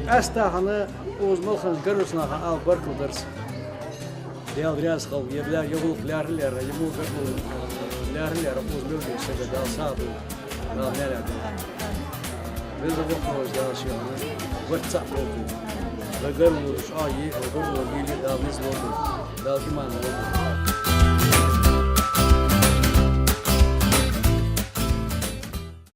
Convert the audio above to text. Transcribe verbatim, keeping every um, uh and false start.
Къаьстта хьона укхаза мел хиннача гаргарча наха ала баркал дар са. Даьла раьза хилва, ер лаьр-, ер гӀулакх лаьрхӀа лаьрхӀа, ер мо гаргало лаьрхӀа лаьрхӀа укхаза мел долча сага Дала сагӀа долда, Дала маьлехь долда. Веза-Воккхача Дала шоана барт цхьа болба. Вай гаргало шоана е, вай гаргало лелае Дала низ лолда, Дала иман лолда.